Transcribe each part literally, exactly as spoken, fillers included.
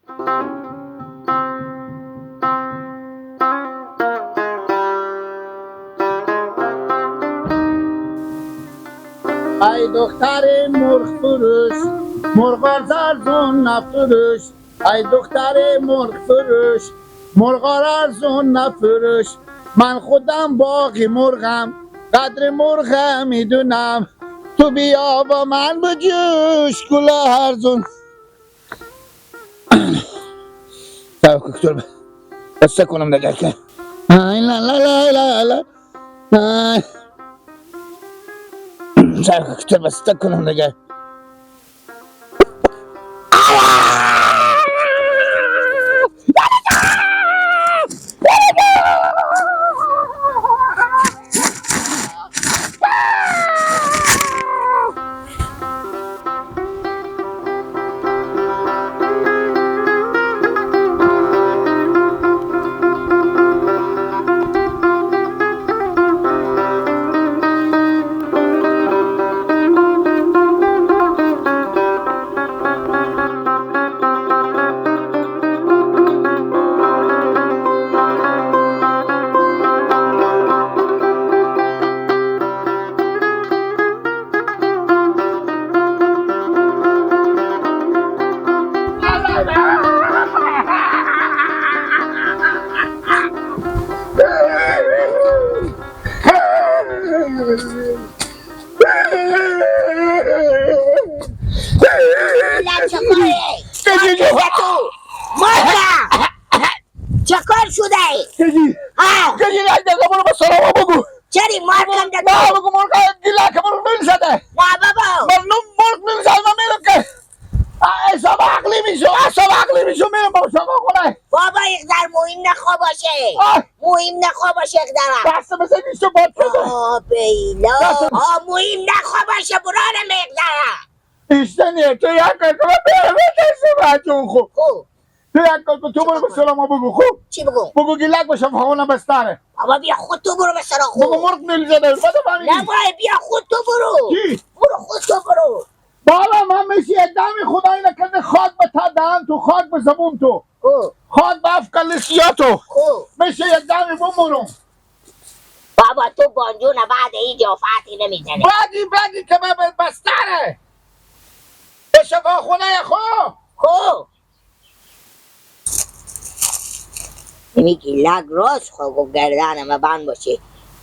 ای دختر مرغ فروش، مرغا ارزون نفروش. ای دختر مرغ فروش، مرغا ارزون نفروش. من خودم باغ مرغم، قدر مرغ می‌دونم. تو بیا با من بجوش، گل ارزون. سلام دکتر، بسته کنم دیگه که. آی لا لا لا لا لا. آی. سلام دکتر، بسته کنم دیگه. چه کار شده؟ کجی؟ ها. کجی؟ رای ده، برو به سلام بگو. چری مار کم ده؟ نه، بگو مرغ گیلک مرغ نون زده. نه بابا. من نون مرغ نون زده، من میرم که. آه، حساب عقلی می‌شو، حساب عقلی می‌شو، میرم بابا شما خونه. بابا، یک ذره مهم نخوا باشه. آه. مهم نخوا باشه یک ذره. بس مثل بیست و پنج شده. آه، بیلا. بس. آه، مهم نخوا باشه، برو نم یک ذره. اشتنیه، تو یک کار کن، بیا، بیا، بیا، شما جون خو. خو. تو یک کار کن، تو برو به سلام بگو، خب؟ چی بگو؟ بگو گیلک بشم، خونه بستره. بابا، بیا خود تو برو به سلام، خب. بگو مرغ نون زده، بده بابی. نه بابا، بیا خود تو برو. چی؟ برو خود تو برو. بابا، من می‌شه ادعای خدای نکرده، خاک به تا دهن تو، خاک به زبون تو. خب. خاک به افکل سیا تو. خب. می‌شه ادعای بمرم. بابا، تو بانجو نه بعد اینجا فاتی نمی‌زنه. بعدی، بعدی که من ب-، بستره. به شفاخونه خو. خو. امی گیلک راست خو گفت، گردن ما بند باشه.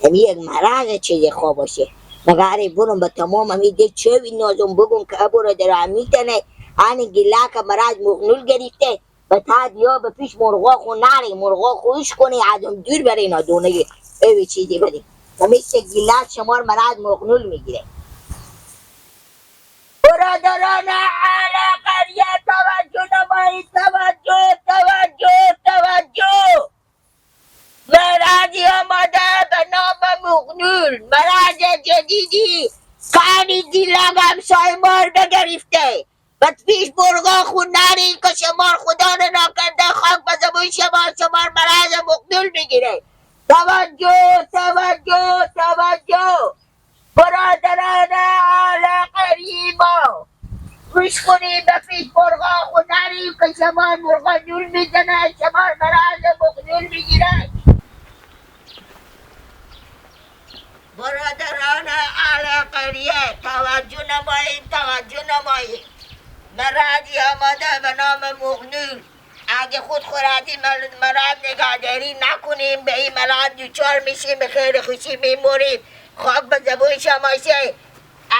امی یک مرض چیزی خو باشه. مگه اره برم به تمام امی ده چه وی نازم بگم که ابو را در امی تنه. آنی گیلک مرض مغنول گرفته. به تا دیا به پیش مرغا خو نری، مرغا خو ایش کنی، ازم دور بره اینا دونه. اوی چیزی بده. و مثل گیلک شمار مرض مغنول می‌گیره. برادران اهل قریه، توجه نمایید، توجه، توجه، توجه. مرضی آمده به نام مغنول، مرض جدیدی، کانی دیلم همسایه مار بگرفته. و پیش مرغا خو نری که شمار خدا نکرده خاک به زبون شما، شمار مرض مغنول می‌گیره. توجه، توجه، توجه. برادران اهل قریه ما، گوش کنید، به پیش مرغا خو نریم که شمار مرغا نول می‌زنه، شمار مرض مغنول می‌گیره. برادران اهل قریه، توجه نمایید، توجه نمایید. مرضی آمده به نام مغنول. اگه خود خو را از این مل-، مرض نگهداری نکنیم، به این مرض دچار می‌شیم، به خیر خوشی می‌مریم. خاک به زبون شما شه.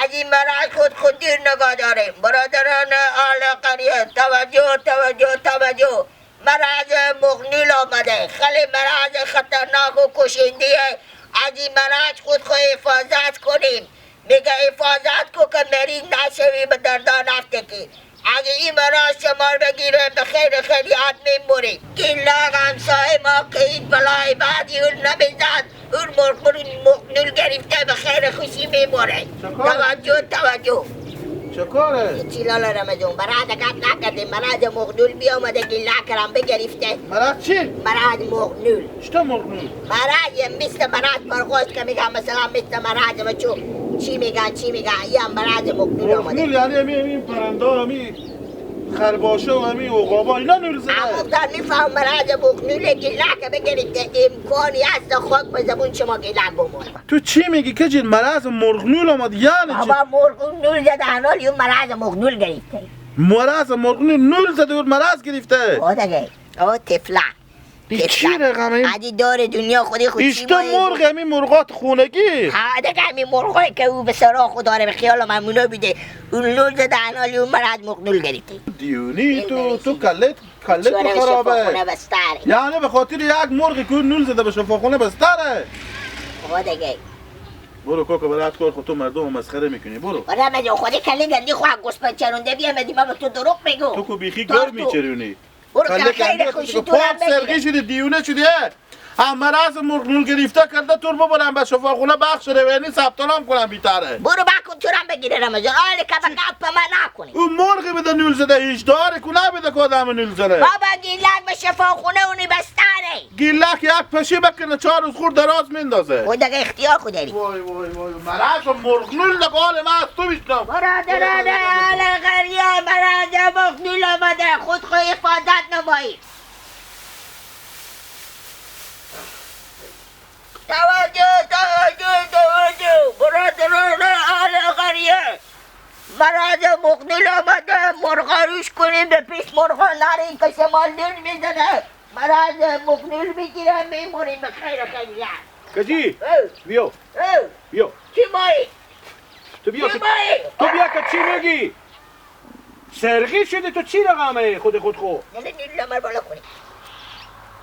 از این مرض خود خود دور نگه داریم. برادران اهل قریه، توجه، توجه، توجه. مرض مغنول آمده. خیلی مرض خطرناک و کشنده‌ایه. از این مرض خود خو حفاظت کنیم. میگه حفاظت کو که مریض نشوی، به دردا نفتکی. اگه این مرض شمار بگیره، به خیر خیلی حد می‌مری. گیلک همسایه ما که این بلای بعدی اون نمیزد، اون مرغ، مرغ نول گرفته به خیر خوشی می‌مره. چکار؟ توجه، توجه. چکاره؟ هیچی لالا رمضان، برات گپ نکردیم، مرض مغنول بیامده گیلک رم بگرفته. مرض چی؟ مرض مغنول. چطور مغنول؟ مرض یه مثل مرض پرخوش که می‌گن، مثلاً مثل مرض بچو. چی می‌گن، چی می‌گن؟ یه مرض مغنول آمده. مغنول یعنی امی، امی پرنده، امی خرباشه و همی عقابا اینا نول زده. اما تا می‌فهم مرض مخنول گیلک بگیرید، امکانی هست خاک به زبون شما گیلک بمونه. تو چی میگی کجی؟ مرض مرغ نول آمد یعنی چی؟ بابا، مرغ نول زده، انال یو مرض مخنول گرفته. مرض مرغ نول، نول زده و مرض گرفته. او دگه، او طفله. ای چی رقمه؟ ادی دور دنیا خودی خود چی ایشته مایه؟ مرغ، همی مرغات خونگی. ها، دگه همی مرغای که او به سرا خود داره، به خیال ممونا بیده. اون نول زده، انالی اون مرض مخنول گرفته. دیونی تو، تو کلت، کلت تو خرابه. یعنی به خاطر یک مرغی که اون نول زده به شفاخونه بستره. ها دگه. برو کوکو، برات کار خود، تو مردم مسخره می‌کنی. برو. برا مگه خودی کلی گندی خو گوسپند چرونده بیامدی، ما به تو دروغ می‌گو. تو کو بیخی گرمی چرونی. برو کله که خیر کله خوشی تو پاک هم بگیره. سرگی شدی، دیونه شدی، اه؟ هم مرض مرغ نول گرفته کرده، تو رو ببرم به شفاخونه بخش روانی ثبت نام کنم بیتره. برو بکن، تو رو هم بگیره رمضان. آره که به گپ من نکنی. او مرغی بده نول زده، هیچ داری کنه بده که آدم نول زنه. بابا گیلک به شفاخونه اونی بستره. گیلک یک پشی بکنه، چهار روز خور دراز میندازه. او دگه اختیار خود داری. وای، وای، وای، مرض مرغ نول ده قال من از تو بیشتم. برادران اهل قریه، مرض مرغ نول آمده، خود خو حفاظت نمایی. توجه، توجه، توجه، برادران اهل قریه، مرض مخنول آمده، مرغا روش کنین، به پیش مرغا نرین که شما لول می‌زنه، مرض مخنول می‌گیره، می‌مرین به خیر خیریت. کجی؟ او. بیو. او. بیو. چی مایی؟ تو بیا چی که، مایی؟ تو بیا که چی میگی؟ سرگی شدی تو، چی رقمه خود خود خو؟ نلی نیل لمر بالا کنی.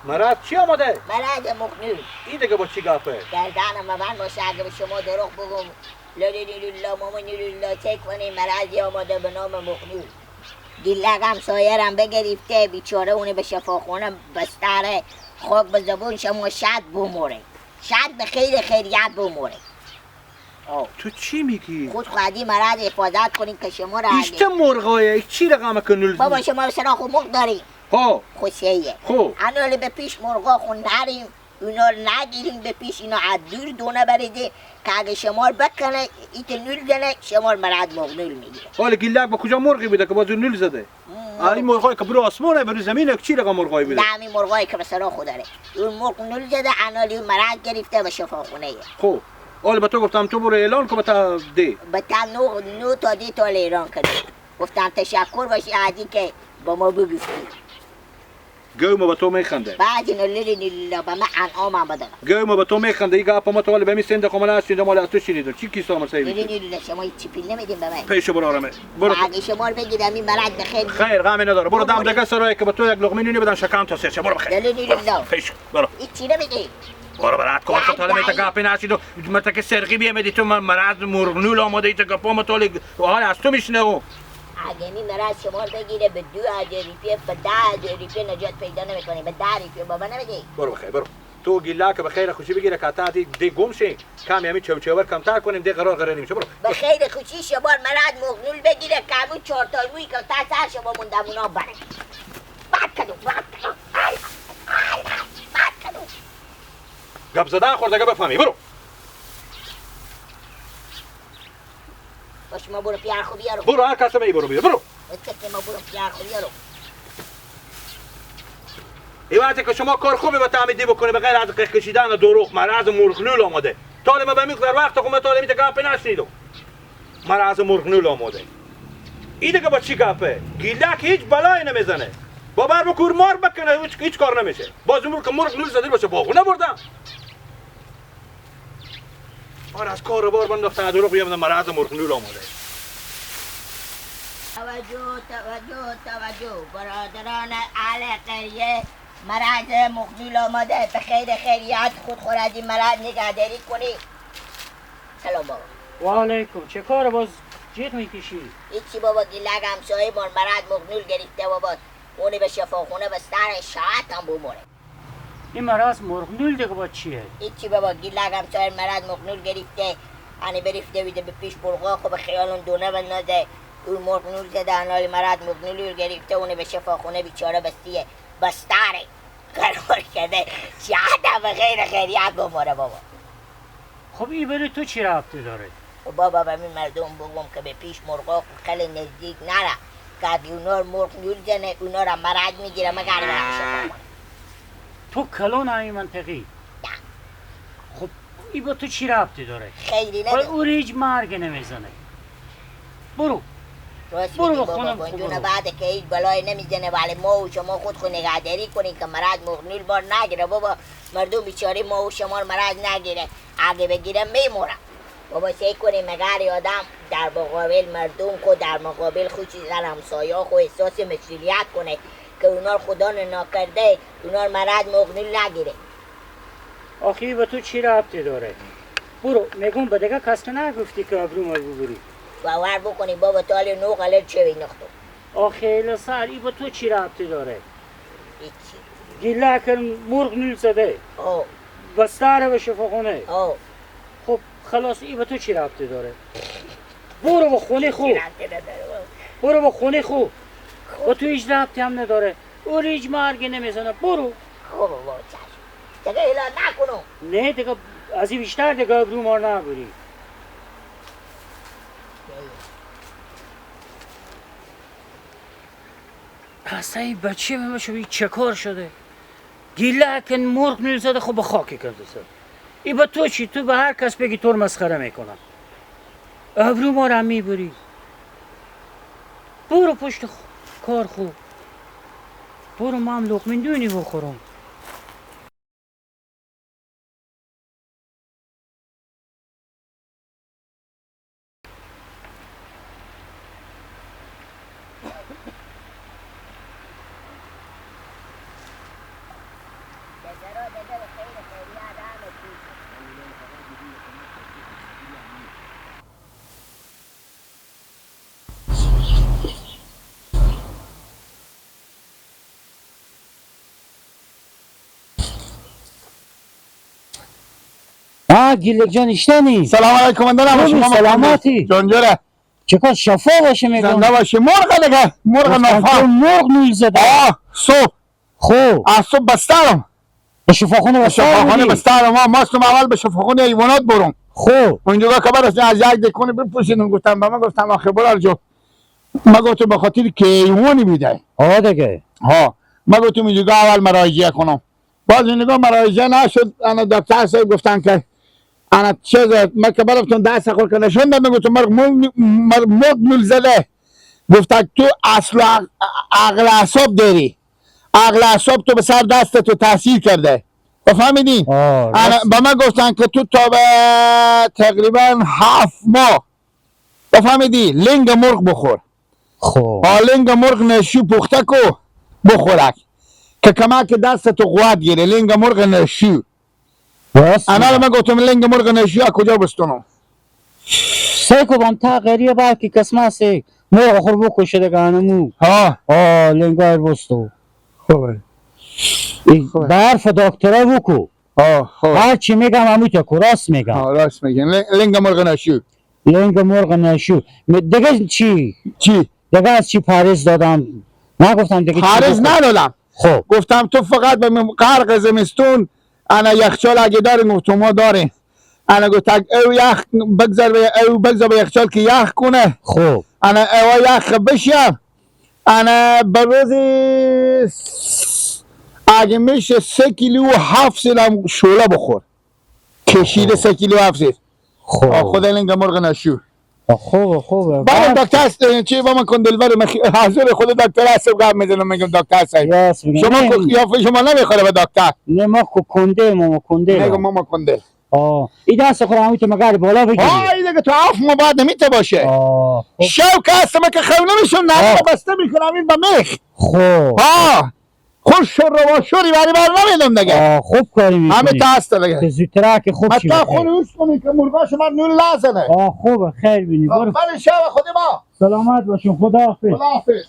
مرض چی آمده؟ مرض مخنول. این دیگه با چی گپه؟ گردن مبند باشه، اگه به شما دروغ بگم، للی نیلولا، ماما نیلولا، چک کنی، مرضی آمده به نام مخنول. گیلک همسایه رم بگرفته، بیچاره اونه به شفاخونه بستره، خاک به زبون شما شد بموره. شد به خیر خیریت بموره. آه. تو چی میگی؟ خود خودی مرض حفاظت کنین که شما را ایشته مرغایه، چی رقمه که نول بابا، شما سرا خو مرغ داری. ها. خوشه‌یه. خو. انالی به پیش مرغا خو نریم، اونا رو نگیریم به پیش، اینا از دور دونه بریده که اگه شمار بکنه، ایت نول زنه، شمار مرض مغنول می‌گیره. حالا گیلک با کجا مرغی بوده که باز نول زده؟ آ، این مرغای که برو آسمانه، برو زمینه، چی رقم مرغایی بوده؟ نه، همین مرغایی که به سرا خود داره. اون مرغ نول زده، انالی اون مرض گرفته به شفاخونه یه. خب، حالا به تو گفتم تو برو اعلان کن، به تا ده. به تا نو، نو تا ده تا اعلان کنه. گفتم تشکر باشه ازی که با ما بگفتی. گو ما به تو میخنده. بعضی نو لیلی نیلا به من انعام هم بدن. گو ما به تو میخنده، ای گپ ما تو حالا به می سند خو من از چین مال از تو شنیدم. چی کیسه آمد سیدی؟ لیلی نیلا شما هیچ چی پیل نمیدین به من. پیش برو آرامه. برو. اگه شما رو بگیرم این مرض بخیر. خیر، غمی نداره. برو دم دگه سرای که به تو یک لقمه نونی بدن شکم تا سر شه. برو بخیر. لیلی نیلا. پیش، برو. هیچ چی نمیدی. برو برات کار خو، تا حالا می تا گپی نشید و متا که سرقی بیامدی تو من مرض مرغ نول آماده ای تا گپا متالی حال از تو میشنوم. اگه می مرض شما رو بگیره به دو هزار روپیه، به ده هزار روپیه نجات پیدا نمی‌کنی، به ده روپیه بابا نمیدی. برو بخیر، برو. تو گیلک به خیر خوشی بگیره که تا دی، دی گم شی. کمی همی چوچور کمتر کنیم، دی قرار قرار نمیشه. برو. به خیر خوشی شما مرض مغنول بگیره که همون چهار تا موی که تا سر شما مونده اونا بره. بد کدو، بد کدو. بد کدو. گپ زدن خورده که بفهمی. برو. باش، ما برو پیار خو بیارو. برو، هر کس می برو بیار. برو. چکه ما برو پیار خو بیارو. این وقتی که شما کار خوبی به تعمیدی بکنه، به غیر از قیق کشیدن و دروغ، مرض مرغ نول آماده. تا حالا ما به مقدار وقت خو، ما تا حالا می تا گپ نشنیدم. مرض مرغ نول آماده. این دیگه با چی گپه؟ گیلک هیچ بلایی نمیزنه. با بر بکور مار بکنه، هیچ، هیچ کار نمیشه. باز مرغ که مرغ نول زده باشه، باغونه بردم. آره، از کار و بار بنداخته، دروغ بیام، مرض مرغ نول آماده. توجه، توجه، توجه. برادران اهل قریه، مرض مغنول آماده. به خیر خیریت خود خور از این مرض نگهداری کنی. سلام بابا. و علیکم. چه کار باز جیغ می‌کشی؟ هیچی بابا، گیلک همسایه مار مرض مغنول گرفته بابا. اونی به شفاخونه بستره، شاید هم بمره. این مرض مرغ نول دیگه با چیه؟ هیچی بابا، گیلک همسایه مرض مغنول گرفته. هنی برفته بیده به پیش مرغا، خب خیالون دونه بندازه. اون مرغ نول زده، انالی مرض مغنول گرفته، اونه به شفاخونه بیچاره بستیه. بستره. قرار کرده. شاید هم به خیر خیریت بماره بابا. خب این بره تو چی ربطی داره؟ خب بابا، به این مردم بگم که به پیش مرغا خیلی نزدیک نره. کافی اونا رو مرغ نول زنه، اونا رو مرض می‌گیره، مگر برم شفا کنم. تو کلون همی منطقی؟ نه. خب، ای با تو چی ربطی داره؟ خیلی ولی نمی‌دونه. او رو هیچ مرگ نمیزنه. برو. راست برو می‌گی با بابا خونم گنجون، برو. بعد که هیچ بلایی نمیزنه، ولی ما و شما خود خو نگهداری کنیم که مرض مرغ نول بار نگیره بابا. مردم بیچاره ما و شما رو مرض نگیره، اگه بگیره میموره. بابا، سعی کنیم مگر آدم در مقابل مردم کو، در مقابل خو چیزن همسایا خو احساس مسئولیت کنه که اونا رو خدا ناکرده، اونا رو مرض مرغ نول نگیره. آخی به تو چی ربطی داره؟ برو، می‌گم به دیگه کس که نگفتی که ابرو ما رو ببری. باور بکنی بابا، تا حالا نو قلر چه بینختم. آخی ایلا سر، ای به تو چی ربطی داره؟ هیچی. گیله کن مرغ نول زده. آه. بستره به شفاخانه. آه. خب، خلاص، ای به تو چی ربطی داره؟ برو به خونه خو. چی ربطی داره؟ برو به خونه خو. خب. به تو هیچ ربطی هم نداره. او رو هیچ مرگی نمیزنه. برو. خب بابا، چشم. دیگه ایلا نکنم. نه دیگه، از این بیشتر دیگه ابرو ما نبری. اصلاً این بچه به من شو، این چه کار شده؟ گیله کن مرغ نول زده، خب به خاکی کرده سر. ای به تو چی؟ تو به هر کس بگی تو رو مسخره می‌کنم. ابرو ما رو هم می‌بری. برو پشت خ-، کار خو. برو، ما هم لقمه نونی بخورم. ها، گیلک جان، اشتنی؟ سلام علیکم، اندرم خوبی، شما سلامتی؟ جان جوره. چکار شفا باشه می‌گم؟ زنده باشی. مرغ دیگه، مرغ گفتم نافا. تو مرغ نول زده. آه، صبح. خو. از صبح بسترم. به شفاخانه به بسترم شفاخانه بودی؟ بسترم، آه، ماستم اول به شفاخانه حیوانات برم. خو. اونجا که برس از یک دکان بپوشیدم، گفتم، به من گفتم، آخه برار جو. من گفتم به خاطر که حیوانی بیده. آه دیگه. ها. من گفتم اینجا اول مراجعه کنم. باز اینگاه مراجعه نشد، انا دکتر صاحب گفتن که انا چیز، من که برفتم دست خود که نشون دادم، گفتم مرغ مول، مرغ مول زده. گفتن تو اصل عق-، عقل اعصاب داری، عقل اعصاب تو به سر دست تو تاثیر کرده. و فهمیدی؟ آه، انا راست. به من گفتن که تو تا به تقریباً هفت ماه، و فهمیدی، لنگ مرغ بخور. خب. آه، لنگ مرغ نشو پخته کو، بخورک. که کمک دست تو قوت گیره، لنگ مرغ نشو. راست انا می‌گی. من گفتم، لنگ مرغ نشو از کجا بستونم؟ سعی کو بام تا غریه با کی قسمت سه مرغ خور بکشه دیگه انمو. ها. آه، لنگار بستو. خوبه. ای، خوبه. به حرف دکترا بکو. آه، خوبه. هر چی می‌گم همو تو کو، راست می‌گم. ها، راست می‌گم. لنگ، لنگ مرغ نشو. لنگ مرغ نشو. م-، دیگه چی؟ چی؟ دیگه از چی پرهیز دادم؟ نگفتم دیگه چی پرهیز بخور؟ ندادم. خب. گفتم تو فقط به من غرق زمستون، انا یخچال اگه داری، گفتم ما داریم. انا گفت اگه او یخ بگذار به، او بگذار به یخچال که یخ کنه. خب. انا او یخ بشیم. انا به روزی س-، اگه می‌شه سه کیلو و هفت سیل هم شوله بخور. کشیده خب. سه کیلو هفت سیل. خب. آه، خود لنگ مرغ نشو. آه، خوبه، خوبه. بله، بعد دکتر است، چی با من کن دلبر من خی-، حاضر خود دکتر هست، گپ می‌زنم، می‌گم دکتر صاحب. راست می‌گم. شما نه، کو-، قیافه شما نمیخوره به دکتر. نه، ما کو-، کنده، ما، ما کنده می‌گم ما. ماما کنده. آه. این دست خود همون تو مگر بالا بگیری. آه، این دیگه تو هفت ماه بعد نمیته باشه. آه، خب. شو که هست، من که خو نمی‌شم، نه، آه. بسته می‌کنم این به میخ. خب. آه. خود شور و شوری بری بر نمیدم دیگه. آه، خوب کاری می‌کنی. همه تا هست دیگه. که زودتر که خوب شی حتی بخیر. خود اوست کنی که مرغا شما نون لازنه. آه، خوبه، خیر بینی. آه، برو. بله، شب خودی ما. سلامت باشین، خدا حافظ. خدا حافظ.